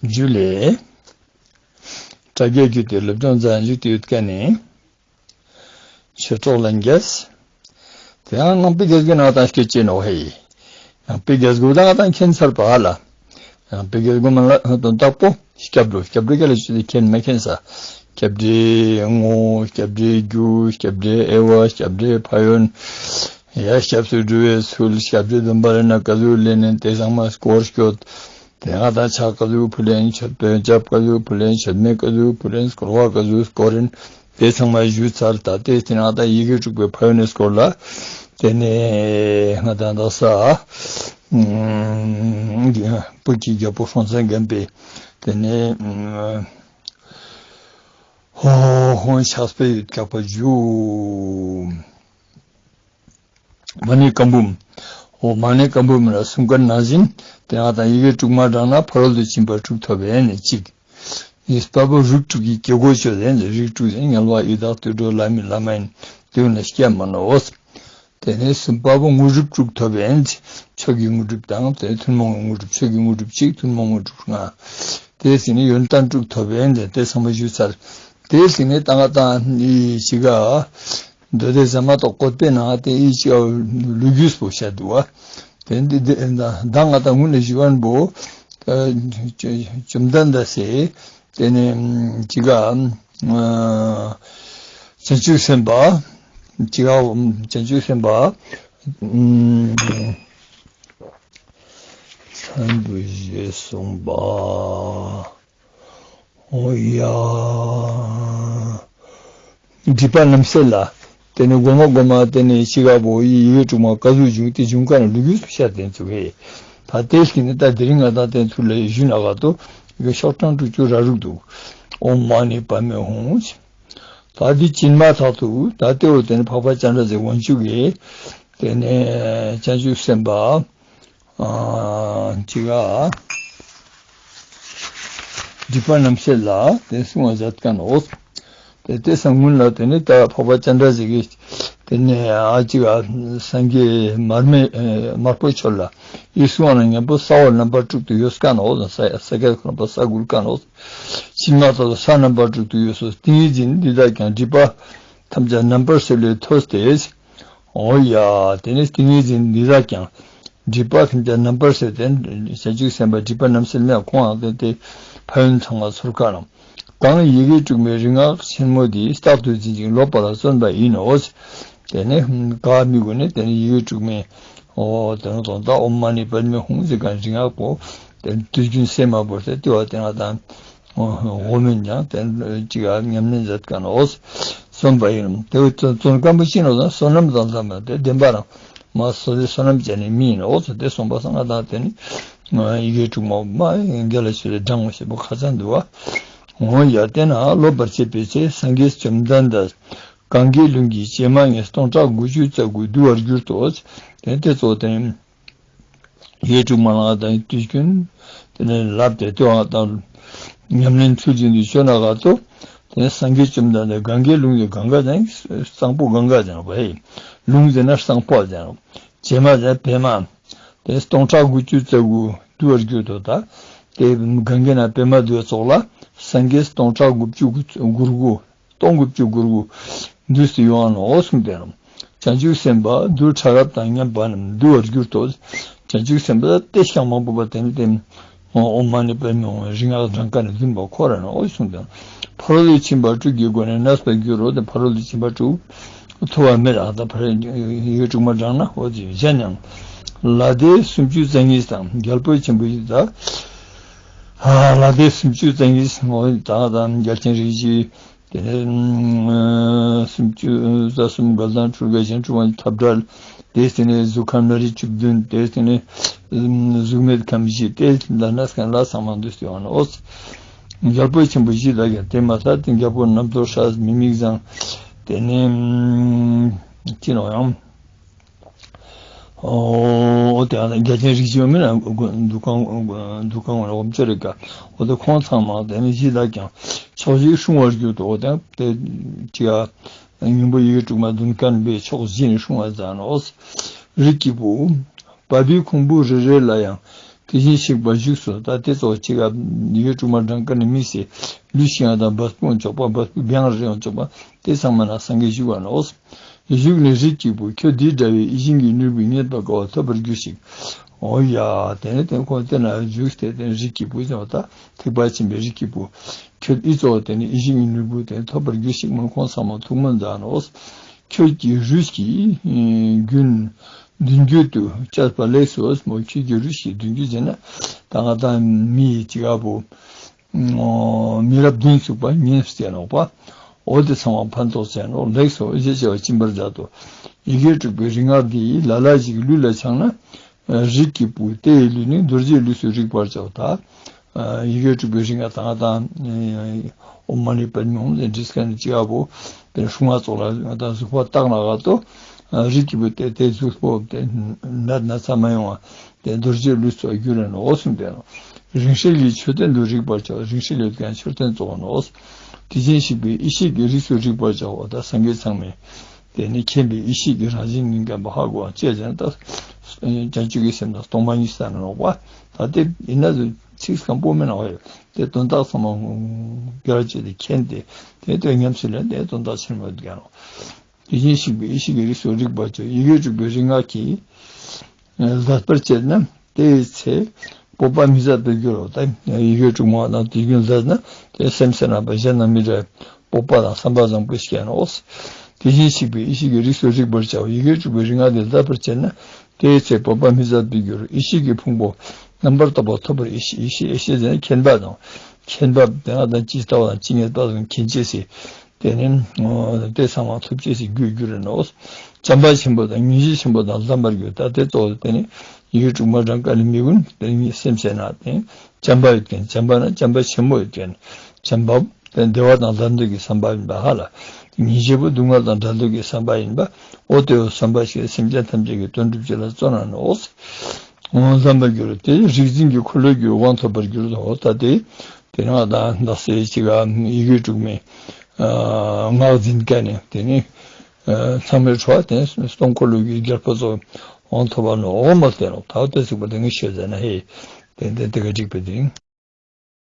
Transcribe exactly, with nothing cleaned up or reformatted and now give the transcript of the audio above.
ཇུ་ལེ། དྲ་རྒྱའི་བརྒྱུད་དེ་སློབ་སྦྱོང་མཛད་བཞིན་དུ་ཡོད་མཁན་ནི། ཆོས་གྲོགས་ལྷན་རྒྱས། དེ་ཡང་ནང་པའི་རྒྱལ་སྒོའི་ནང་དང་སྐད་ཅེས་ནོ་ཧེ། ནང་པའི་རྒྱལ་སྒོ་དང་དང་མཁྱེན་ཚར་པ་ལ། ནང་པའི་རྒྱལ་སྒོ་མ་ལ་དོན་དག་པོ་སྐྱབས་འགྲོ། སྐྱབས་འགྲོ་ག་ལ་ཆུ་དེ་མཁྱེན་མ་མཁྱེན་ས། སྐྱབས་འགྲོའི་ངོ་བོ། སྐྱབས་འགྲོའི་རྒྱུ། སྐྱབས་འགྲོའི་དབྱེ་བ། སྐྱབས་འགྲོའི་ཕན་ཡོན། ཡ། སྐྱབས་སུ་འགྲོ་བའི་ཚུལ། སྐྱབས་འགྲོའི་སྡོམ་པ་ལེན་ན་ག་ཟུག་ལེན་ནས་དེ་ཚང་མ་སྐོར་སྐྱོད། དེ་ང་དང་ཕྱག་ག་ཟུག་ཕུལ་ལེན། མཆོད་པའི་སྐྱབས་ག་ཟུག་ཕུལ་ལེན། མཆོད་མེ་ག་ཟུག་ཕུལ་ལེན། སྐོར་བ་ག་ཟུག་སྐོར་ལེན། དེ་ཚང་མ་ཞུས་ཚར། ད་དེ་དེ་ང་དང་ཡི་གེ་དྲུག་པའི་ཕན་ཡོན་སྐོར་ལ། དེ་ནས་ང་དང་ད་ས། བོད་ཀྱི་རྒྱལ་པོ་སྲོང་བཙན་སྒམ་པོས། དེ་ནས། ཧོ་ཧོ་ཕྱག་དཔེ་ཡོད་ཀྱག་པ་ཞུ། མ་ཎི་བཀའ་འབུམ། འོ་མ་ཎི་བཀའ་འབུམ་ལ་གསུང་མཁན་ནང་བཞིན། དེ་ང་དང་ཡི་གེ་དྲུག་མ་བགྲངས་ན་ཕ་རོལ་ཏུ་ཕྱིན་པ་དྲུག་ཐོབ་པས་ནི་གཅིག་གཉིས་པ་བོ་རིགས་དྲུག་གི་དགེ་སྐོས་ཆོས་ལྡན། རིགས་དྲུག་ཟེར་དམྱལ་བ་ཡི་དྭགས་དུད་འགྲོ་ལྷ་མི་ལྷ་མ་ཡིན་དེ་ཡོད་ན་སྐྱེ་མ་ནོར། དེ་ནས་གསུམ་པ་བོ་དངོས་གྲུབ་དྲུག་ཐོབ་པས་ནི། ཆོས་ཀྱི་དངོས་གྲུབ་དང་དེ་ཐུན་མོང་གི་དངོས་གྲུབ། ཆོས་ཀྱི་དངོས་གྲུབ་གཅིག་ཐུན་མོང་དངོས་གྲུབ་ལྔ། དེ་ཟིན་ནས་ཡོན་ཏན་དྲུག་ཐོབ་པས་ནི་དེ་ཚང་མ་ཞུས་ཚར། དེ་ཟིན་ནས་ད་ང་དང་ནི་ཅི་ག་མདོ་སྡེ་ཟ་མ་ཏོག་བཀོད་པའི་ནང་དེ་ཡི་ཅི་ལོ་རྒྱུས་པོ་བཤད་འདུག་བ། དེ་འདི་འདི་ད་ང་དང་སྔོན་ལ་ཞུ་བ་པོ། བཅོམ་ལྡན་འདས་སེ། དེ་ནས་ཅི་ག་བྱང་ཆུབ་སེམས་དཔའ། ཅི་ག་བྱང་ཆུབ་སེམས་དཔའ། ཚན་པོ་ཞེས་གསུངས་པ། ཨོ་ཡ། སྒྲིབ་པ་རྣམ་སེལ་ལ། དེ་ནས་མགོ་མ་མགོ་མ་དེ་ནས་ཤི་ག་པོ་ཡི་ཡི་གེ་དྲུག་མ་ག་ཟུག་བྱུང་སྟེ་བྱུང་ག་ནས་ལུགས་ཡུལ་དུ་ཤར་དེ་ཚུགས་ཧེ། ད་དེ་ལྟ་ནི་ད་དེ་རིང་ང་དང་དེ་ཚུར་ལ་ཞུ་ན་ག་ཏོ། ཡི་གེ་ཤོག་གྲངས་དྲུག་ཅུ་ར་རུག་འདུག་ཨོཾ་མ་ཎི་པདྨེ་ཧཱུྃ། ད་འདི་སྦྱིན་མ་ཐག་ཏུ་ད་ལྟེ་བོ་དེ་ནི་འཕགས་པ་སྤྱན་རས་གཟིགས་དབང་ཕྱུག་གིས། དེ་ནས་བྱང་ཆུབ་སེམས་དཔའ། ཅི་ག་སྒྲིབ་པ་རྣམ་སེལ་ལ་དེ་གསུང་བ་མཛད་མཁན་འོ། དེ་དེ་སང་སྔོན་ལ་དེ་ནི་ད་འཕགས་པ་སྤྱན་རས་གཟིགས་ཀྱིས་དེ་ནི་ཨ་ཅི་ག་སངས་རྒྱས་མར་མེ་དམར་པོ་ཆོས་ལ་ཡིད་གསུང་བ་ན་མཉམ་པོ་ས་འོག་རྣམ་པ་དྲུག་ཏུ་ཡོད་མཁན་འོ། ས་ས་ག་རྣམ་པ་ས་འགུལ་མཁན་འོ། ཕྱི་མ་ཐོག་ས་རྣམ་པ་དྲུག་ཏུ་ཡོད་སོ། ཏིང་ངེ་འཛིན་འདི་དག་ཀྱང་སྒྲིབ་པ་ཐམས་ཅད་རྣམ་པར་སེལ་བའི་ཐོས་ཏེ། འོ་ཡ། དེ་ནས་ཏིང་ངེ་འཛིན་འདི་དག་ཀྱང་། སྒྲིབ་པ་ཐམས་ཅད་རྣམ་པར་སེལ་ཏེ། བྱང་ཆུབ་སེམས་དཔའ་སྒྲིབ་པ་རྣམ་སེལ་མེད་ཁོང་ཡང་དེ་དེ་ཕན་ཡོན་ཚང་བ་ཚོར་ཀ་ལ། གང་ཡི་གེ་དྲུག་མའི་རིག་སྔགས་ཆེན་མོ་འདི། རྟག་ཏུ་འཛིན་ཅིང་སློབ་པར་བརྩོན་པ་ཡིན་ནོ། དེ་ནས་ག་མི་དགོས་ནས་དེ་ནས་ཡི་གེ་དྲུག་མའི། འོ་དེ་ནས་དོན་དག་ཨོཾ་མ་ཎི་པདྨེ་ཧཱུྃ་ཟེར་ག་རིག་སྔགས་པོ། དེ་དུས་རྒྱུན་སེམས་མ་བོར་ཏེ་དེ་བ་དེ་ང་དང་། འོ་མིན་ཀྱང་དེ་ཅི་ག་ཉམས་ལེན་མཛད་མཁན་འོ། གསུངས་པ་ཡིན། དེ་བས་བརྩོན་བརྩོན་སྐམ་པོ་ཅི་ནོ་ད་བསོད་ནམས་དང་ལྡན་པ་དེ་བདེན་པ་རང་མ་སོ་སོའི་བསོད་ནམས་ཅན་ནི་མི་ཡིན་འོ་ཟེར་དེ་གསུངས་པ་སང་ང་དང་དེ་ནི་ཡི་གེ་དྲུག་མ་མ་རྒྱ་ལ་ཆེ་ལ་དྲང་ངོ་ཞེས་པོ་ཁ་ཚ་འདུག་བ། འོ་ཡ། དེ་ན་སློབ་པར་བྱེད་པའི་ཚེ་སངས་རྒྱས་བཅོམ་ལྡན་འདས་གངྒཱའི་ཀླུང་གི་བྱེ་མ་སྟོང་ཕྲག་དགུ་བཅུ་རྩ་དགུ་འདུ་བར་གྱུར་ཏོ། དེ་དེ་ཚོ་དེ། ཡིག་དྲུག་མ་ལ་དང་དུས་རྒྱུན། དེ་ནས་ལབ་སྟེ་ལྟོས་དང་། ཉམས་ལེན་ཚུལ་བཞིན་དུ་བཅོས་ན་ག་ཏོ། དེ་ནས་སངས་རྒྱས་བཅོམ་ལྡན་འདས་གངྒཱའི་ཀླུང་གི་གངྒཱ་དང་གཙང་པོ་གངྒཱ་ཅན་བས། ཀླུང་ཟེར་ན་གཙང་པོ་ཅན། བྱེ་མ་ཟེར་པད་མ། དེ་སྟོང་ཕྲག་དགུ་བཅུ་རྩ་དགུ་འདུ་བར་གྱུར་ཏོ་ད། དེ་གངྒཱའི་ནང་པད་མ་འདུས་ཚོགས་ལ་སངས་རྒྱས་སྟོང་ཕྲག་དགུ་བཅུ་དགུ་དགུ། སྟོང་དགུ་བཅུ་གོ་དགུ་འདུས་སུ་ཡོང་ནོ་གསུངས་ཏེ། བྱང་ཆུབ་སེམས་དཔའ་རྡུལ་ཕྲ་རབ་དང་མཉམ་པ་རྣམས་འདུ་བར་གྱུར་ཏོ། བྱང་ཆུབ་སེམས་དཔའ་དེ་ཞིག་མང་པོ་པ་དེ་ནི་དེ། ཨོཾ་མ་ཎི་པདྨེ་ཧཱུྃ་རིག་སྔགས་བགྲང་ཀ་ནས་འཛིན་པ་ཁོ་ར་ནོ་གསུངས་ཏེ། ཕ་རོལ་ཏུ་ཕྱིན་པ་དྲུག་གི་སྒོ་ནས་གནས་པར་འགྱུར་རོ། དེ་ཕ་རོལ་ཏུ་ཕྱིན་པ་དྲུག་ཐོབ་པ་མེད། ཨ་ད་ཕ་རོལ་ཡི་གེ་དྲུག་མ་བགྲངས་ན་འོ་ཅི་གཞན་ཡང་། ལ་དེ་སུམ་ཅུ་རྩ་གཉིས་དང་རྒྱལ་པོ་ཆེན་པོ་ཡི་ད། ལ་དེ་སུམ་ཅུ་རྩ་གཉིས་འོ་ད་དང་རྒྱལ་ཆེན་རིགས་བཞི། དེ་ནས་སུམ་ཅུ་རྩ་གསུམ་དགའ་ལྡན་ཁྲོ་རྒྱལ་གཞན་འཁྲུལ་དབང་གི་འཐབ་བྲལ། དེ་དེ་ནས་གཟུགས་ཁམས་ན་རིགས་བཅུ་བདུན། དེ་དེ་ནས་གཟུགས་མེད་ཁམས་བཞི། དེ་ལ་གནས་མཁན་ལ་ཚང་མ་འདུས་ཏེ་ཡོང་ནོ། རྒྱལ་པོ་ཆེན་པོ་བཞི་དག་ཀྱང་དེ་མ་ཚད་དེ་རྒྱལ་པོ་རྣམ་རྟོག་སྲས་མི་དམིགས་བཟང་། དེ་ནས་ཅི་ནོ་ཡང་། ཨོ་དེ་ཡང་རྒྱལ་ཆེན་རིགས་བཞི་མིན་ན་འདུ་ཁང་འདུ་ཁང་ངོ་ལ་འོམ་ཅོ་རེ་ཀ་ཨོ་དེ་ཁོང་ཚང་མ་དེ་ནི་བཞི་དག་ཀྱང་ཕྱོགས་བཞིར་སྲུང་བར་གྱུར་ཏོ། ཨོ་དེ་དེ་ཅི་ཡ་སྙིང་པོ་ཡི་གེ་དྲུག་མ་འདོན་མཁན་པའི་ཕྱོགས་བཞི་ནས་སྲུང་བར་མཛད་ནོ། རིགས་ཀྱི་བུ། བ་སྤུའི་ཁུང་བུ་རེ་རེ་ལ་ཡང་ དེ་བཞིན་གཤེགས་པ་བཞུགས་སོ། ད་དེ་ཚོ་གཅིག་ག་ཡི་གེ་དྲུག་མ་བགྲང་ཀ་ནས་དམིགས་བསལ་ལུས་ཤིག་ཡང་དང་བ་སྤུ་འཇོག་པ་བ་སྤུ་བེང་རེ་ཡང་འཇོག་པ་དེ་ཚང་མ་ན་སངས་རྒྱས་བཞུགས་པ་ནོ། བཞུགས་ནས་རིགས་ཀྱི་བུ་ཁྱོད་འདི་འདྲ་བའི་ཡིད་བཞིན་གྱི་ནོར་བུས་རྙེད་པར་དཀའ་བ་ཐོབ་པར་གྱུར་ཅིག། འོ་ཡ། དེ་ནས་དེ་ཁོང་དེ་ན་བཞུགས་ཏེ་དེ་རིགས་ཀྱི་བུ་ཟེར་བ་ད་ཐེག་པ་ཆེན་པོའི་རིགས་ཀྱི་བུ། ཁྱོད་ཨི་ཙོག་དེ་ནི་ཡིད་བཞིན་གྱི་ནོར་བུ་དེ་ཐོབ་པར་གྱུར་ཅིག་མ། ཁོང་ཚང་མ་ཐུགས་སྨོན་མཛད་ནོ། ཁྱོད་ཀྱི་རུས་ཀྱི་རྒྱུན་མདུན་བསྐྱོད་དུ་བཅད་པ་ལེགས་སོ། མོ་ཁྱོད་ཀྱི་རུས་ཀྱི་མདུན་བསྐྱོད་ཟེར་ན་ད་ང་དང་མི་ཡི་ཅི་ག་བུ། མི་རབས་བདུན་ཚུགས་པ་ཉེས་བྱས་ནོག་པ། འོ་དེ་ཚང་མ་ཕན་ཐོགས་བྱས་ནོག། ལེགས་སོ་ཞེས་བྱ་བ་སྦྱིན་པར་མཛད་དོ། ཡི་གེ་དྲུག་པའི་རིག་སྔགས་འདི་ཡིས་ལ་ལ་ཞིག་ལུས་ལ་འཆང་ན། རིགས་ཀྱི་བུ་དེ་ཡི་ལུས་ནི་རྡོ་རྗེའི་ལུས་སུ་རིག་པར་བྱའོ། ད་ཡི་གེ་དྲུག་པའི་རིག་སྔགས་དང་དང་ཨོཾ་མ་ཎི་པདྨེ་ཧཱུྃ་ལས་འབྲི་མཁན་ནི་ཅི་ག་བུ་དེ་སྲུང་མ་ཚོགས་ལ་ད་གཟུགས་པོ་བརྟག་ན་ག་ཏོ། རིགས་ཀྱི་བུ་དེ་དེ་གཟུགས་པོ་དེ་ནད་ན་ཚ་མ་ཡོང་བ་དེ་རྡོ་རྗེའི་ལུས་སུ་འགྱུར་རེ་ནོ། འོ་གསུངས་པས་ནོ། རིང་བསྲེལ་ལས་མཆོད་རྟེན་དུ་རིག་པར་བྱའོ། རིང་བསྲེལ་ལས་ཀྱང་མཆོད་རྟེན་གཙོ་བོ་ནོ། དེ་བཞིན་གཤེགས་པའི་ཡེ་ཤེས་ཀྱི་རིགས་སུ་རིག་པར་བྱའོ། ད་སངས་རྒྱས་ཚང་མས་དེ་ནི་མཁྱེན་པའི་ཡེ་ཤེས་ཀྱི་རང་བཞིན་ཉིད་ཀྱང་ཧ་གོ་བ་བཅས་ཀྱང་ད་བྱང་ཆུབ་ཀྱི་སེམས་དང་སྟོང་པ་ཉིད་ཟེར་ནོག་པ། ད་དེ་ཡིན་ན་ཚིག་སྐམ་པོ་མེད་ན་བ་ཡོད་དེ་དོན་དག་ཚང་མ་བརྒྱ་ཆ་དེ་མཁྱེན་ཏེ་དེ་དོན་ཉམས་སུ་ལེན་དེ་དོན་དག་ཆེན་མོ་ཡོད་ཀྱང་ནོ། དེ་བཞིན་གཤེགས་པའི་ཡེ་ཤེས་ཀྱི་རིགས་སུ་རིག་པར་བྱའོ། ཡི་གེ་དྲུག་པའི་རིག་སྔགས་ཀྱིས་ཟླས་པར་བྱས་ན་དེའི་ཚེ་སྤོབས་པ་མི་ཟད་པར་འགྱུར་རོ། ད་ཡི་གེ་དྲུག་མ་དང་དུས་རྒྱུན་ཟླས་ན་དེ་སེམས་ཟད་ན་པ་གཞན་དང་མི་འདྲ་སྤོབས་པ་དང་བསམ་པ་བཟང་པོ་ཞིག་ཡིན་ནོ། དེ་བཞིན་གཤེགས་པའི་ཡེ་ཤེས་ཀྱི་རིགས་སུ་རིག་པར་བྱའོ། ཡི་གེ་དྲུག་པའི་རིག་སྔགས་འདི་ཟླས་པར་བྱས་ན་དེའི་ཚེ་སྤོབས་པ་མི་ཟད་པར་འགྱུར་རོ། ཡེ་ཤེས་ཀྱི་ཕུང་པོ་རྣམ་པར་དག་པ་ཐོབ་པར། ཡེ་ཤེས་ཡེ་ཤེས་ཡེ་ཤེས་ཟེར་ན་མཁྱེན་པ་དང་མཁྱེན་པ་དེ་ང་དང་ཅི་ལྟ་བ་དང་ཅི་ངེས་པ་དང་མཁྱེན་བྱེད་ཟེར། དེ་ནི་དེ་ཚང་མ་ཐོབ་བྱེད་ཅིག་རྒྱུར་འགྱུར་རེ་ནོ། བྱམས་པ་ཆེན་པོ་དང་སྙིང་རྗེ་ཆེན་པོ་དང་ལྡན་པར་འགྱུར། ད་དེ་གཙོ་བོ་དེ་ནི་ཡི་གེ་དྲུག་མ་བགྲང་ཀ་ནས་དམིགས་ཡུལ་དེ་ནི་སེམས་ཟེར་ན་དེ་བྱམས་པ་ཡོད་མཁན། བྱམས་པ་ན་བྱམས་པ་ཆེན་པོ་ཡོད་མཁན། བྱམས་པ་དེ་བདེ་བ་དང་ལྡན་འདོད་ཀྱི་བསམ་པ་ཡིན་པ་ཧ་ལ། སྙིང་རྗེ་པོ་སྡུག་བསྔལ་དང་བྲལ་འདོད་ཀྱི་བསམ་པ་ཡིན་པ། འོ་དེ་བསམ་པ་ཞིག་སེམས་ཅན་ཐམས་ཅད་ཀྱི་དོན་སྒྲུབ་བྱེད་ལ་བརྩོན་ན་ནོ། འོང་ལྡན་པར་འགྱུར་ཏེ་རིག་འཛིན་གྱི་འཁོར་ལོས་སྒྱུར་དབང་ཐོབ་པར་འགྱུར་ཏོ། ད་དེ་དེ་ནང་ད་ད་སེ་ཅིག་ག་ཡི་གེ་དྲུག་མའི་སྔགས་འཛིན་མཁན་ནི་དེ་ནི་ཚང་མའི་འཕྲོ་བ་དེ་སྟོང་འཁོར་ལོ་གི་རྒྱལ་པོ་ཚོ་དབང་ཐོབ་པ་ནོ། འོ་མ་དེ་ནོ། ད་དེ་ཟུག་པ་དེ་ངས་ཤོད་ཟེར་ན་ཧེ་དེ་དེ་དེ་ག་འགྲིག་པ་དེ།